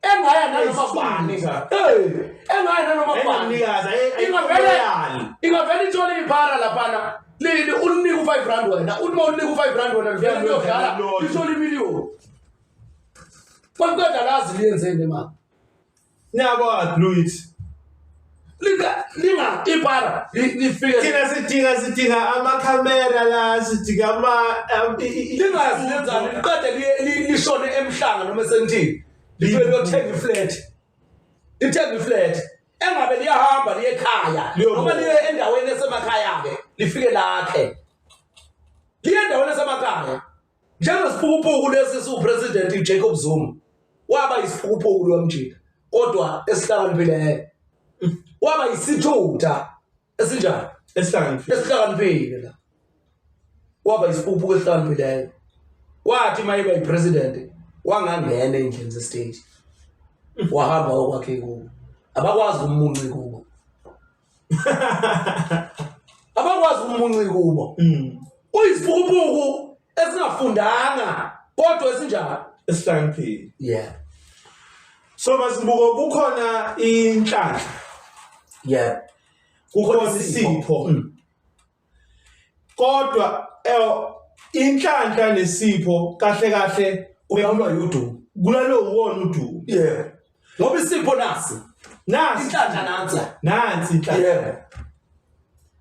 engaya nanoma kubani, engaya nanoma kubani. Ingavele ithole iphara laphana, lili ulinike u-5 rand wena, uthi uma ulinike u-5 rand wena, livele liyodlala, lithole imiliyoni, kwaliqeda lazi liyenzeni imali. Niyabo, do it. Linga ipara lifike. Thina sidinga amakhamera la, sidinga ama Lingazi lenzani, liqede lishone emhlanga noma esentini, lifike liyothenga iflat, lithenga iflat engabe liyahamba liye ekhaya noma liye endaweni esemakhaya-ke, lifike lakhe, liye endaweni esemakhaya njengesiphukuphuku lesi siwupresident Jacob Zuma. Waba yisiphukuphuku lo mjika, kodwa esihlakaniphileyo. Waba yisithutha esinjani? Esihlakaniphile. Esihlakaniphile la. Waba yisiphukuphuku esihlakaniphileyo. Wathi uma eba yipresident wangangena ey'ndlini zestate, wahamba okwakhe kubo, abakwazi umunci kubo, abakwazi umunci kubo. Uyisiphukuphuku esingafundanga, kodwa esinjani? Esihlakaniphile. Yeah. So Mazibuko, kukhona inhlanhla, kukhona isipho, kodwa inhlanhla nesipho kahle kahle Kulawulwa yudumo. Kulalo uwona udumo. Yeah, ngoba isipho nasi. Nasi. Inhlanhla nansi. Nansi inhlanhla. Yeah,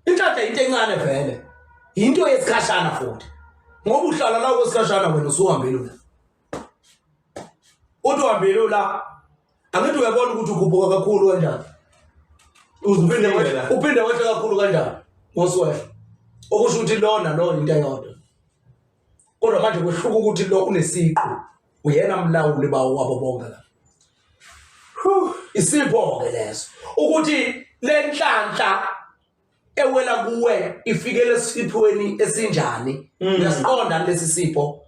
inhlanhla into encane vele, into yesikhashana futhi, ngoba uhlala la kwesikhashana, wena usuhambile la, uthi uhambile la, angithi uyabona ukuthi ukhuphuka kakhulu kanjani, uphinde wehle, uphinde wehle kakhulu kanjani ngoswehla, okusho ukuthi lona lo into eyodwa, kodwa manje kwehluka ukuthi lo unesiqu, uyena mlawuli bawo wabo bonke la. Isipho-ke leso, ukuthi le nhlanhla ewela kuwe ifikele esiphweni esinjani. Uyasiqonda lesi sipho?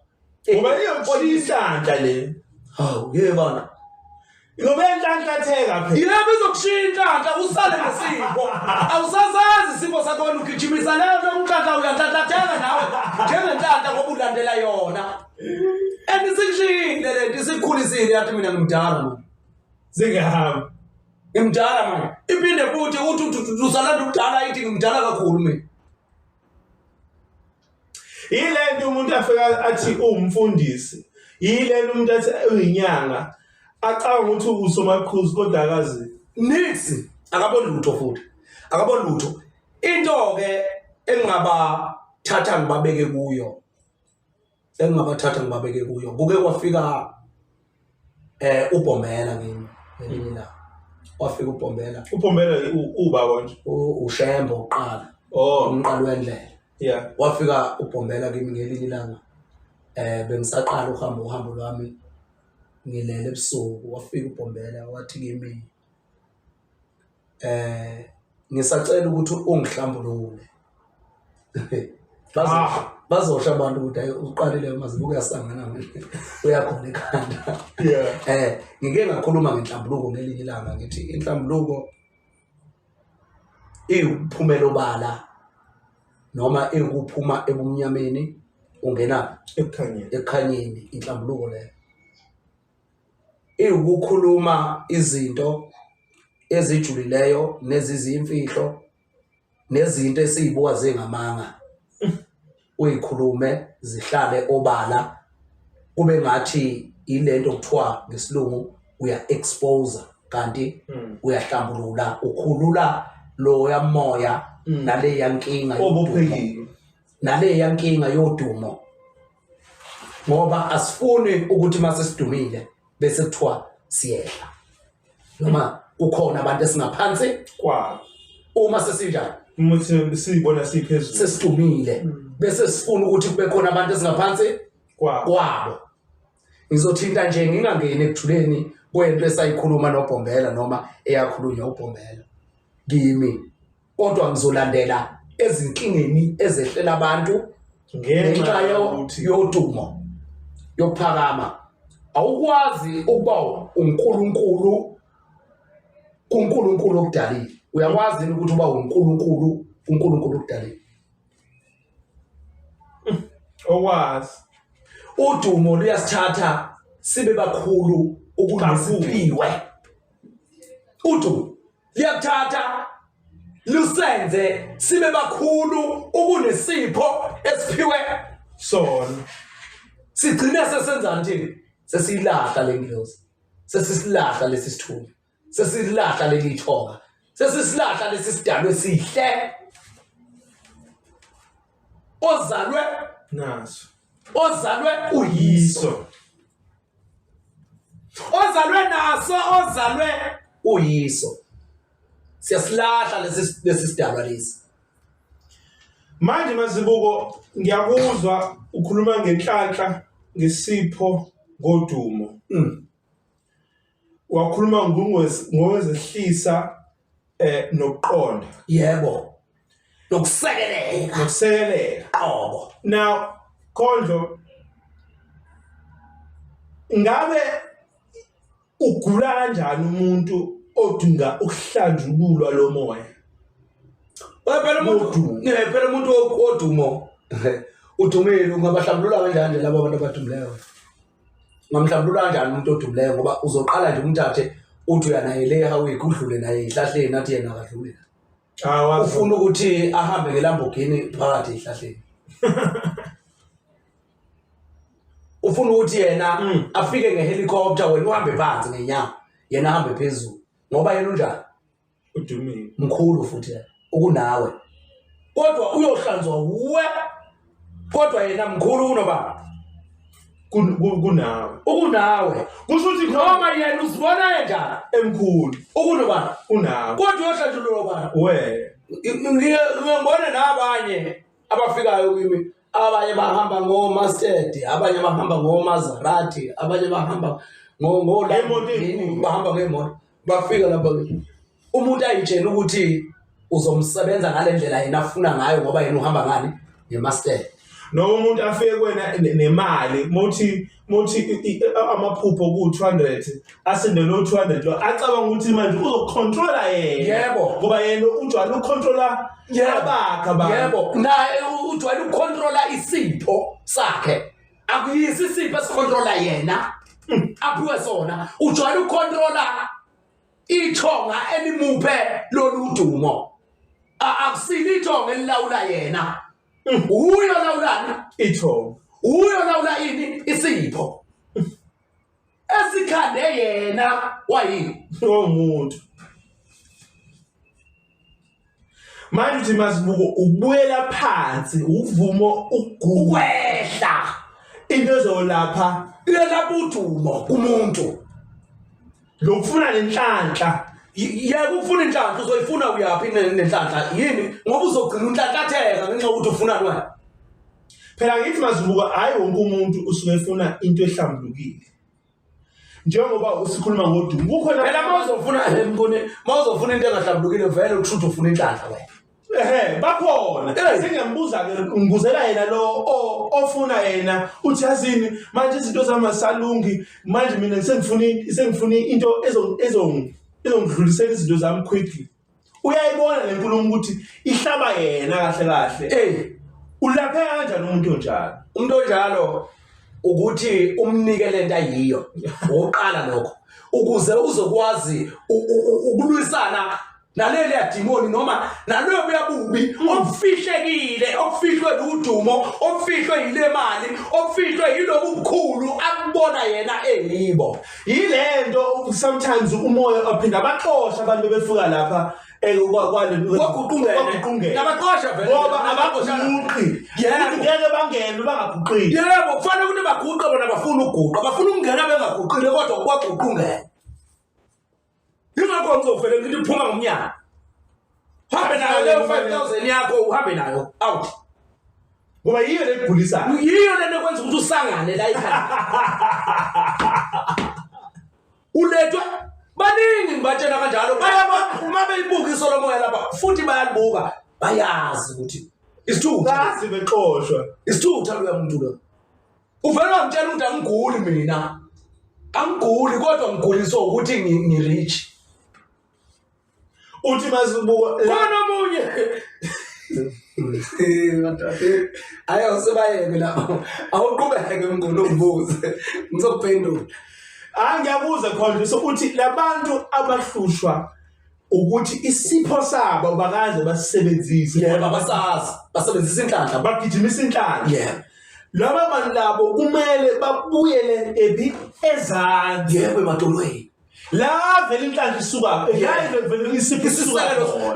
Ngoba iyokushiya inhlanhla le. Hawu yebana. Ngoba inhlanhlatheka phela. Yebo, izokushiya inhlanhla, usale nesipho. Awusazazi isipho sakho wena, ugijimisa leyo nto unhlanhla, uyanhlanhlatheka nawe njengenhlanhla ngoba ulandela yona. And isikushiyile le nto, isikukhulisile, yathi mina ngimdala manje. Zingahamba. Ngimdala manje. Iphinde futhi uthi usalanda ukudala, ithi ngimdala kakhulu mina. Yile nto umuntu afika athi uwumfundisi, yile nto umuntu athi uyinyanga, acabanga ukuthi usomaqhuzu kodwa akazi. Nix, akaboni lutho futhi, akaboni lutho. Into-ke engingabathatha ngibabeke kuyo, engingabathatha ngibabeke kuyo, kuke kwafika uBhombela kimi ngelinye ilanga, wafika uBhombela. UBhombela ubaba nje? UShembe uqala. Oh. Umqalo wendlela. Wafika uBhombela kimi ngelinye ilanga, bengisaqala uhambo lwami, ngilele ebusuku, wafika uBhombela wathi kimi, ngisacela ukuthi ungihlambulule. Ah. Bazosho abantu ukuthi hayi uqalile mazibuko uyasangana manje uyakhona ekhanda. Ngike ngakhuluma ngenhlambuluko ngelinye ilanga ngithi inhlambuluko iwuphumela obala noma iwukuphuma ebumnyameni ungena ekukhanyeni. Ekukhanyeni inhlambuluko leyo. Iwukukhuluma izinto ezijulileyo nezizimfihlo nezinto esizibuka zingamanga uyikhulume zihlale obala kube ngathi ilento kuthiwa ngesilungu uya expose kanti uyahlambulula ukhulula loya moya naleya nkinga obophekile naleya nkinga yodumo ngoba asifuni ukuthi mase sidumile bese kuthiwa siyehla noma kukhona abantu esingaphansi kwabo uma sesinjani umuthi siyibona siphezulu sesidumile bese sifuna ukuthi kube khona abantu esingaphansi kwabo. Ngizothinta nje ngingangeni ekujuleni kwento esayikhuluma noBhombela noma eyakhulunywa uBhombela kimi, kodwa ngizolandela ezinkingeni ezehlela abantu ngenxa yodumo yokuphakama. Awukwazi ukuba uNkulunkulu kuNkulunkulu okudalile. Uyakwazi ukuthi uba uNkulunkulu kuNkulunkulu okudalile? Okwazi. Udumo luyasithatha sibe bakhulu ukunesiphiwe. Udumo liyakuthatha lusenze sibe bakhulu ukunesipho esiphiwe sona. Sigcine sesenzani thina? Sesilahla le ngilozi, sesisilahla lesi sithunywa, sesilahla leli thonga, sesisilahla lesi sidalwe esihle ozalwe naso, ozalwe uyiso, ozalwe naso, ozalwe uyiso. Siyasilahla lesi sidalwa lesi. Manje Mazibuko, ngiyakuzwa ukhuluma ngenhlanhla, ngesipho, ngodumo. Wakhuluma ngokuzehlisa nokuqonda. Yebo. Nokusekeleka. Nokusekeleka. Qobo. Now, Khondlo, ngabe ugula kanjani umuntu odinga ukuhlanjululwa lo moya? Phela umuntu, phela umuntu odumo udumile, ungabahlambulula kanjani nje labo abantu abadumileyo? Ungamhlambulula kanjani umuntu odumileyo? Ngoba uzoqala nje umthathe uthi uya naye le hawiki, udlule naye ezihlahleni, athi yena akadluli. Ufuna ukuthi ahambe ngeLamborghini phakathi ezihlahleni. Ufuna ukuthi yena afike ngehelicopter, wena uhambe phansi ngenyawo, yena ahambe phezulu, ngoba yena unjani? Udumile. Mkhulu futhi yena ukunawe, kodwa uyohlanzwa wuwe, kodwa yena mkhulu kunoba Kunawe. Ukunawe. Kusho ukuthi noma yena uzibona kanjani emkhulu ukunoba unawe, kodwa uyohlanjululwa bani? We. Ngibona nabanye abafikayo kimi, abanye bahamba ngo-Mustard, abanye bahamba ngo-Maserati, abanye bahamba ngo-Lamborghini, bahamba ngemoto. Bafika lapha umuntu ayitshela ukuthi uzomsebenza ngale ndlela yena afuna ngayo, ngoba yena uhamba ngani? Nge-Mustard. Noma umuntu afike kuwena nemali, muthi amaphupho ku-200, asinde lo 200 lo, acabanga ukuthi manje uzocontrola yena. Yebo. Ngoba yena ujwayele ukucontrola abakhe abantu. Yebo, naye ujwayele ukucontrola isipho sakhe. Akuyisi isipho esicontrola yena aphiwe sona, ujwayele ukucontrola ithonga elimuphe lolu dumo. Akusilo ithonga elilawula yena. Uyo lawulani ithonga, uyo lawula ini? Isipho esikhande yena wayini umuntu. Manje uthi Mazibuko ukubuyela phansi, uvumo ukwehla, into ezolapha iyelapha udumo kumuntu. Lokufuna nenhlanhla. Yebo, ukufuna inhlanhla uzoyifuna uyaphi nenhlanhla yini? Ngoba uzogcina unhlanhlatheka ngenxa yokuthi ufuna wena. Phela ngithi Mazibuko, hayi wonke umuntu usuke efuna into ehlambulukile. Njengoba usikhuluma ngodumo, kukhona phela mawuzofuna mnguni, mawuzofuna into engahlambulukile vele ukusho ukuthi ufuna inhlanhla wena. Ehe, bakhona. Sengiyambuza ke ngibuzela yena lo ofuna yena uthi yazini manje izinto zami asalungi manje mina sengifuna sengifuna into ezongidlulisela izinto zami quickly. Uyayibona le nkulumo ukuthi ihlaba yena kahle kahle. Eh, ulapheka kanjani umuntu onjalo? Umuntu onjalo ukuthi umnike lento ayiyo. Oqala lokho ukuze uzokwazi ukulwisana naleli yadimoni noma naloyo buyabubi obufihlekile obufihlwe ludumo obufihlwe yile mali obufihlwe yilobu bukhulu akubona yena eyibo yilento sometimes umoya aphinda abaxosha abantu bebefika lapha eh, kwaguqungene nabaqosha vele ngoba abaguqi yebo ngeke bangene bangaguqile yebo kufanele ukuthi baguqe bona bafuna ukuguqa bafuna ukungena bengaguqile kodwa kwaguqungene Ingakho ngizovele ngithi phuma ngomnyango. Hambe nayo leyo 5000 yakho uhambe nayo out. Ngoba yiyo legulisayo. Yiyo lento ekwenza ukuthi usangane la ekhaya. Ulethwa baningi ngibatshela kanjalo bayaba uma beyibuka isolomoya lapha futhi bayalibuka bayazi ukuthi isithutha bazi bexoshwa isithutha loya muntu lo Uvele wangitshela ukuthi angiguli mina. Angiguli kodwa ngiguliswa ukuthi ngi-rich. Uthi masibuka khona omunye. Hayi awusebayeke lapho. Awuqhubeke mnguni ungibuze. Ngizokuphendula. Ah ngiyabuza khona so uthi labantu abahlushwa ukuthi isipho sabo bakaze basisebenzise yebo abasazi basebenzisa inhlanhla bagijimisa inhlanhla yebo laba bantu labo kumele babuyele ebi ezansi yebo emadolweni la vele inhlanhla isuka la vele isipho isuka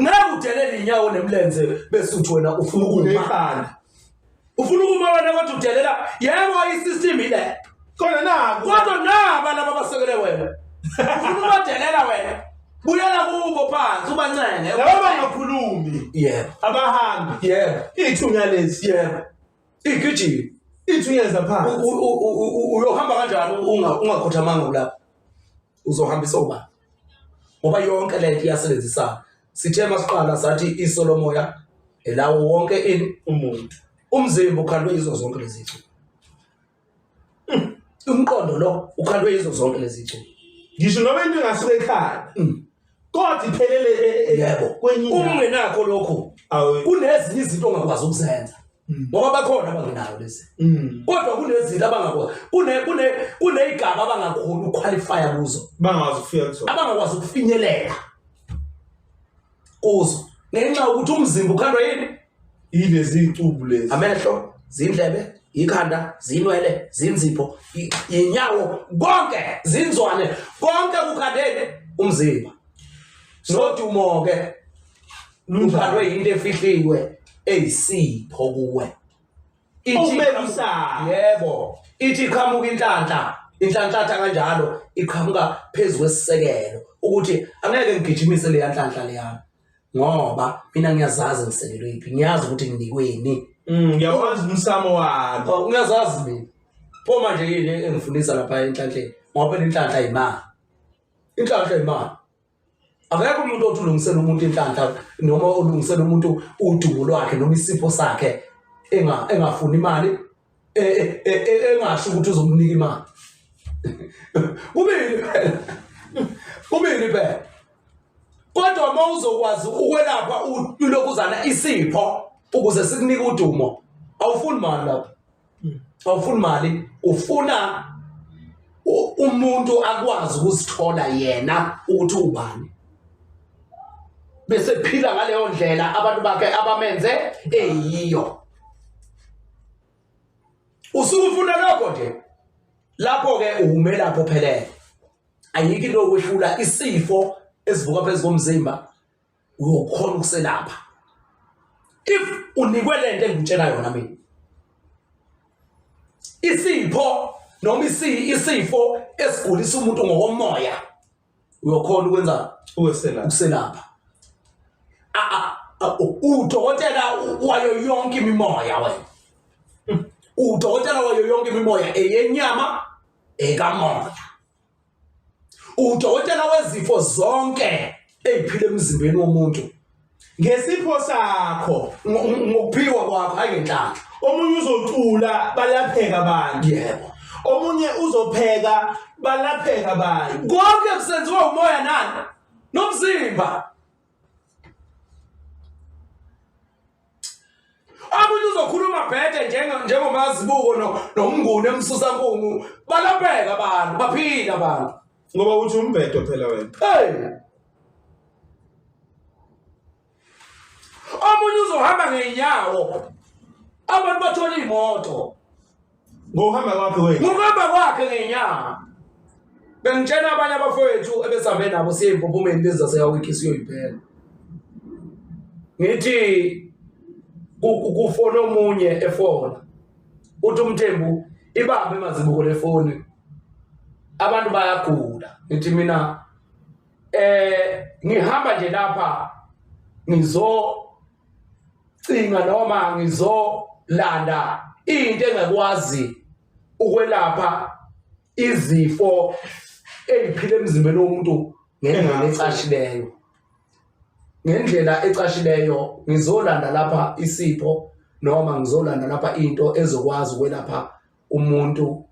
ngeke udelele inyawo nemlenze bese uthi wena ufuna ukuma ekhanda ufuna ukuma wena kodwa udelela yebo i-system ile kona nabo kodwa naba laba basekele wena ufuna ubadelela wena buyela kubo phansi ubancenge laba bangakhulumi yebo abahambi yebo ithunya lezi yebo igijima ithunya zaphansi uyohamba kanjani ungakhothamanga kulapho uzohambisa ubani ngoba yonke lento iyasebenzisana sithe masiqala sathi iso lomoya elawo wonke ini umuntu umzimba ukhandwe yizo zonke lezi zicu umqondo lo ukhandwe yizo zonke lezi zicu ngisho noma into ingasuka ekhaya kodwa iphelele e, e, e, yebo kwenye uma indawo. ungenakho lokhu Awu. kunezinye izinto ongakwazi ukuzenza ngoba bakhona abangenayo lezi kodwa kunezinto abangakwazi kune kune kuneyigaba abangakhoni ukuqualifya kuzo bangakwazi ukufika kuzona abangakwazi ukufinyelela kuzo ngenxa yokuthi umzimba ukhandwa yini yilezi icubu lezi amehlo zindlebe ikhanda zinwele zinzipho inyawo konke zinzwane konke kukhandeni umzimba nodumo ke lukhandwe yinto efihliwe eyisipho kuwe Okumelusayo. Yebo, ithi iqhamuka inhlanhla, inhlanhlatha kanjalo iqhamuka phezu kwesisekelo ukuthi angeke ngigijimise leya nhlanhla leyami ngoba mina ngiyazazi ngisekelwe yiphi, ngiyazi ukuthi nginikweni. Ngiyawazi umsamo wami. Oh, ngiyazazi mina. Pho manje yini engifundisa lapha enhlanhleni? Ngoba phela inhlanhla yimali. Inhlanhla yimali. Akekho umuntu othi ulungisela umuntu inhlanhla noma olungisela umuntu udumo lwakhe noma isipho sakhe engafuni imali engasho ukuthi uzomnika imali. Kubili phela. Kubili phela. Kodwa uma uzokwazi ukwelapha ulokuzana isipho ukuze sikunike udumo awufuni mali lapho. Awufuni mali ufuna umuntu akwazi ukuzithola yena ukuthi ubani bese phila ngaleyo ndlela abantu bakhe abamenze eyiyo usuke ufuna lokho nje lapho ke ume lapho phelele ayikho into yokwehlula isifo esivuka phezu komzimba uyokhona ukuselapha if unikwe lento engikutshela yona mina isipho noma isifo esigulisa umuntu ngokomoya uyokhona ukwenza ukuselapha udokotela wayo yonke imimoya wena udokotela wayo yonke imimoya eyenyama ekamoya Udokotela wezifo zonke eziphila emzimbeni womuntu. Ngesipho sakho. Ngokuphiwa kwakho hayi ngenhlanhla. Omunye uzocula balapheka abantu. Yebo. Omunye uzopheka balapheka abantu. Konke kusenziwa umoya nani? Nomzimba. Omunye uzokhuluma bhede njengomazibuko nomnguni emsusankungu balapheka abantu baphila abantu. Ngoba uthi umbhedo phela wena. Hey. Omunye uzohamba ngeenyawo. Abantu bathola imoto. Ngokuhamba kwakhe wena. Ngokuhamba kwakhe ngeenyawo. Bengitshena abanye abafowethu ebesambe nabo siye empophomeni lezi zaseYawiki siyoyibheka. Ngithi kufona omunye efona. Uthi uMthembu ibambe mazibuko lefoni. Abantu bayagula. Ngithi mina ngihamba nje lapha ngizocinga noma ngizolanda into engakwazi ukwelapha izifo eziphila emzimbeni womuntu ngendlela ecashileyo ngendlela ecashileyo ngizolanda lapha isipho noma ngizolanda lapha into ezokwazi ukwelapha umuntu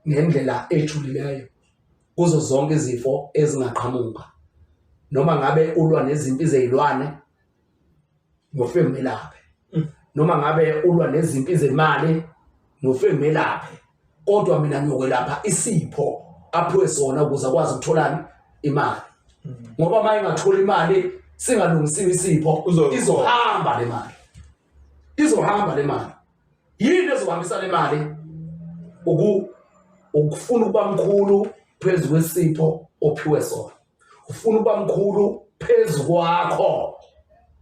ngendlela ejulileyo kuzo zonke izifo ezingaqhamuka noma ngabe ulwa nezimpi zezilwane ngofike ngimelaphe noma ngabe ulwa nezimpi zemali ngofike ngimelaphe kodwa mina ngiyokwelapha isipho aphiwe sona ukuze akwazi ukutholani imali ngoba uma engathola imali singalungisiwe isipho izohamba le mali izohamba le mali yini ezohambisa le mali ukufuna ukuba mkhulu phezu kwesipho ophiwe sona ufuna ukuba mkhulu phezu kwakho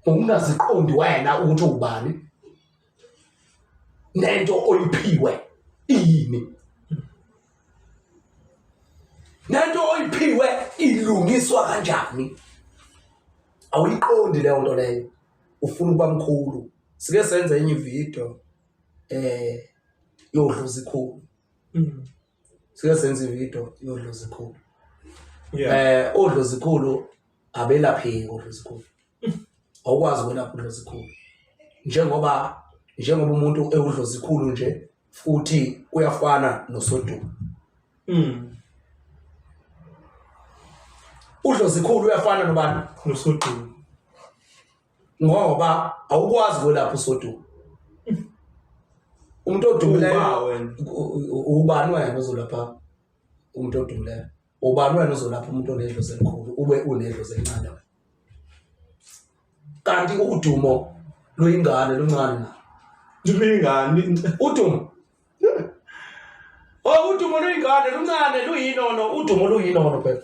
ngokungaziqondi wena ukuthi ubani nento oyiphiwe iyini nento oyiphiwe ilungiswa kanjani awuyiqondi leyo nto leyo ufuna ukuba mkhulu sike senze enye ivideo yodlozi ikhulu sike senze ivideo yodlozi ikhulu odlozi ikhulu abelapheki odlozi ikhulu awukwazi ukwelapha udlozi ikhulu njengoba umuntu ewudlozi ikhulu nje futhi uyafana nosodumo udlozi ikhulu uyafana nobani nosodumo ngoba awukwazi kwelapha usodumo umuntu odumileyo ubani wena ozolapha umuntu odumileyo ubani wena ozolapha umuntu onedlozi elikhulu ube unedlozi elincane wena kanti udumo luyingane luncane na luyingane udumo oh udumo luyingane luncane luyinono udumo luyinono phela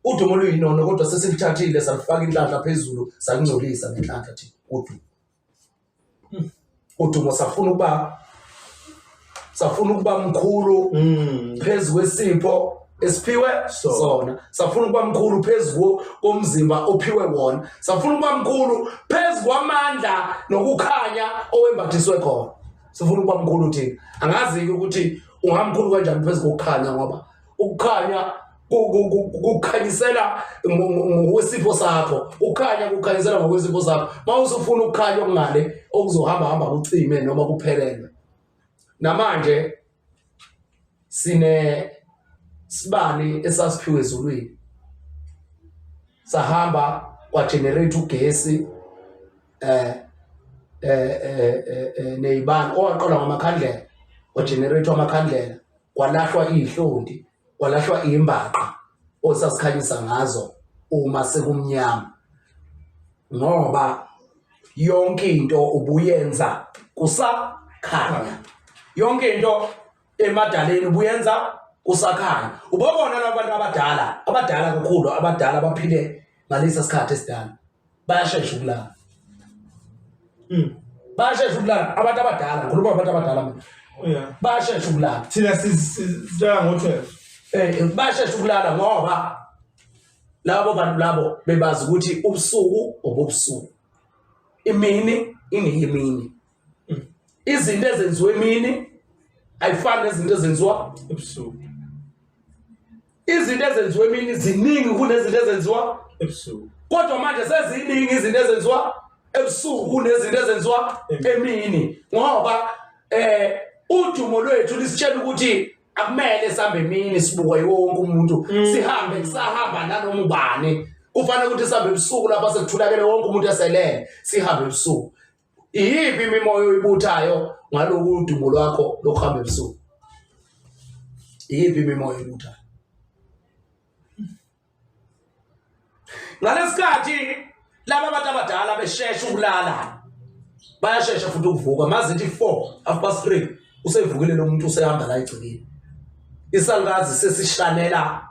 udumo luyinono kodwa sesilithathile salifaka inhlanhla phezulu salingcolisa ngenhlanhla thina udumo udumo safuna ukuba mkhulu phezu kwesipho esiphiwe sona safuna ukuba mkhulu phezu komzimba ophiwe wona safuna ukuba mkhulu phezu kwamandla nokukhanya owembathiswe khona sifuna ukuba mkhulu thina angazi-ke ukuthi ungamkhulu kanjani phezu kokukhanya ngoba ukukhanya kukhanyisela ngokwesipho sakho ukukhanya kukhanyisela ngokwesipho sakho uma usufuna ukukhanya okungale okuzohamba hamba kucime noma kuphelelwe namanje sine sibani esasiphiwe ezulwini sahamba kwa generate ugesi nezibani owaqalwa ngamakhandlela wa generate amakhandlela kwalahlwa ihlonti kwalahlwa imbaqa osasikhanyisa ngazo uma sekumnyama ngoba yonke into ubuyenza kusakhanya yonke into emadaleni ubuyenza kusakhanya ubobona labantu abadala abadala kakhulu abadala abaphile ngalesa sikhathi esidala bayashesha ukulala bayashesha ukulala abantu abadala ngikhuluma abantu abadala mina bayashesha ukulala thina sisitshela ngo-12 bayashesha ukulala ngoba labo bantu labo bebazi ukuthi ubusuku obubusuku imini ingeyimini izinto ezenziwa emini ayifani nezinto ezenziwa ebusuku izinto ezenziwa emini ziningi kunezinto ezenziwa ebusuku kodwa manje seziningi izinto ezenziwa ebusuku kunezinto ezenziwa emini ngoba udumo lwethu lisitshela ukuthi akumele sihambe emini sibukwe wonke umuntu sihambe kusahamba nanoma ubani kufanele ukuthi sihambe ebusuku lapha sekuthulakele wonke umuntu eselele sihambe ebusuku iyiphi imimoya oyibuthayo ngaloku udumo lwakho lokuhamba ebusuku iyiphi imimoya oyibuthayo ngalesikhathi laba abantu abadala beshesha ukulala bayashesha futhi ukuvuka mazithi 4 half past 3 usevukile lo muntu usehamba la egcikeni isalukazi sesishanela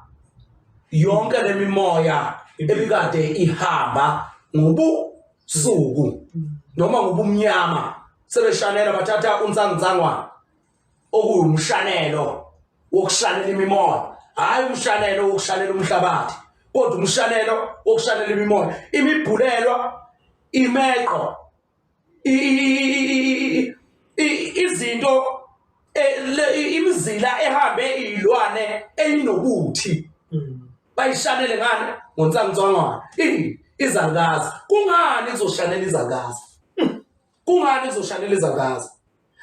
yonke lemimoya ebikade ihamba ngobusuku noma ngobumnyama sebeshanela bathatha unsangunsangwana okuwumshanelo wokushanela imimoya hhayi umshanelo wokushanela umhlabathi kodwa umshanelo wokushanela imimoya imibhulelwa imeqo izinto imizila ehambe iyilwane eyinobuthi bayishanele ngani ngonsangunsangwana izalukazi kungani kuzoshanela izalukazi kungani kuzoshanela izalukazi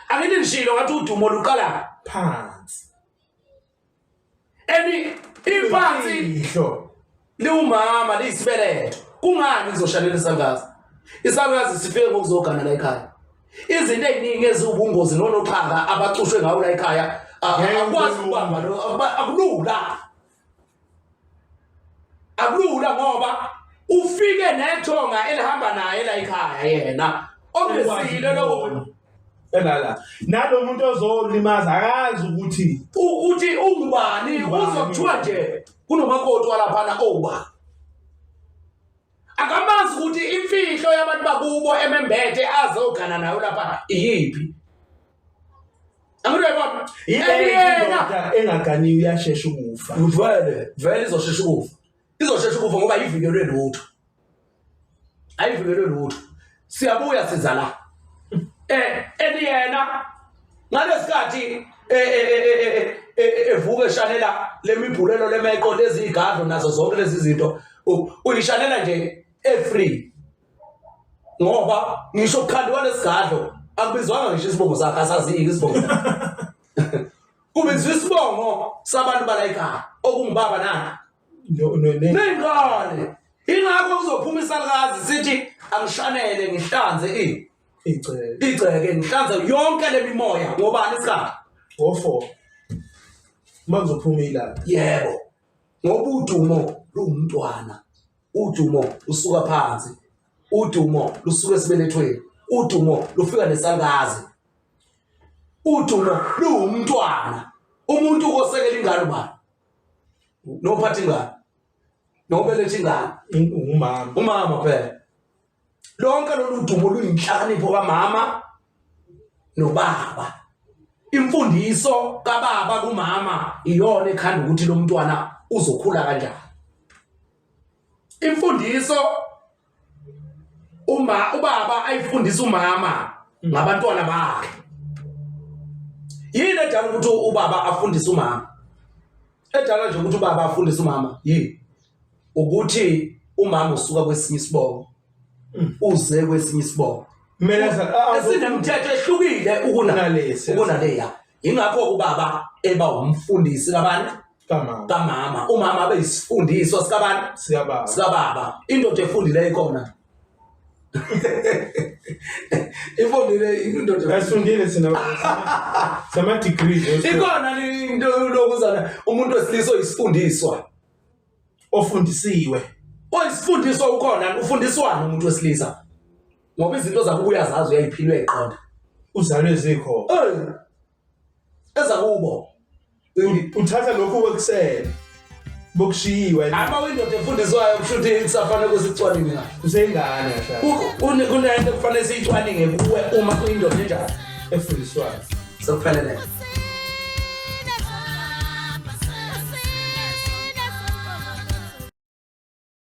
angithi ngishilo ngathi udumo luqala phansi and iphansi ihlo liwumama liyisibeletho kungani kuzoshanela isalukazi isalukazi sifike ngokuzogana la ekhaya izinto ey'ningi eziwubungozi nonoxhaka abacushwe ngawo la ekhaya akwazi ukubamba akulula akulula ngoba ufike nethonga elihamba naye la ekhaya yena okungesile lokho elala nalo muntu ozolimaza akazi ukuthi ukuthi ungubani uzokuthiwa nje kunomakoti walaphana owubani akamazi ukuthi imfihlo yabantu bakubo emembethe azogana nayo lapha iyiphi angiyibona yena engaganiwe uyashesha ukufa vele vele izoshesha ukufa izoshesha ukufa ngoba ayivikelwe lutho ayivikelwe lutho siyabuya siza la eniyena ngalesikhathi evuka eshanela lemibhulelo lemeqo lezi igadlo nazo zonke lezi zinto uyishanela nje efree ngoba ngisho kukhandiwa lesigadlo akubizwanga ngisho isibongo sakhe asaziki isibongo kubizwa isibongo sabantu bala ekhaya okungubaba nani ney'ngane ingakho kuzophuma isalukazi sithi angishanele ngihlanze igceke igceke ngihlanze yonke le mimoya ngobani isikhathi ngo-four uma kuzophuma ilanga yebo ngoba udumo luwumntwana udumo lusuka phansi udumo lusuka esibelethweni udumo lufika nesalukazi udumo luwumntwana umuntu osekela ingane ubani nophatha ingane nobeletha ingane umama umama phela lonke lolu dumo luyinhlakanipho kamama nobaba imfundiso kababa kumama iyona ekhanda ukuthi lo mntwana uzokhula kanjani imfundiso uma ubaba ayifundisa umama ngabantwana bakhe yini edala ukuthi ubaba afundise umama edala nje ukuthi ubaba afundise umama yini ukuthi umama usuka kwesinye isibongo uze kwesinye isibongo kumele esinemithetho ehlukile Kunalesi. ukunaleya ingakho ubaba eba umfundisi kabani kamama kamama umama abe yisifundiswa sikabani siyababa sikababa indoda efundileyo ikhona ifundile indoda asifundile thina sama degrees ikhona into lokuzana umuntu wesilisa oyisifundiswa ofundisiwe oyisifundiswa ukhona ufundiswani umuntu wesilisa ngoba izinto zakho uyazazi uyayiphila uyayiqonda uzalwe zikho ezakubo uthatha lokhu kwekusele bokushiyiwe ama windoda efundiswayo kusho ukuthi kusafanele kusicwaninge ngayo useyingane kahle kunento kufanele siyicwaninge kuwe uma uyindoda enjani efundiswayo sekuphelele.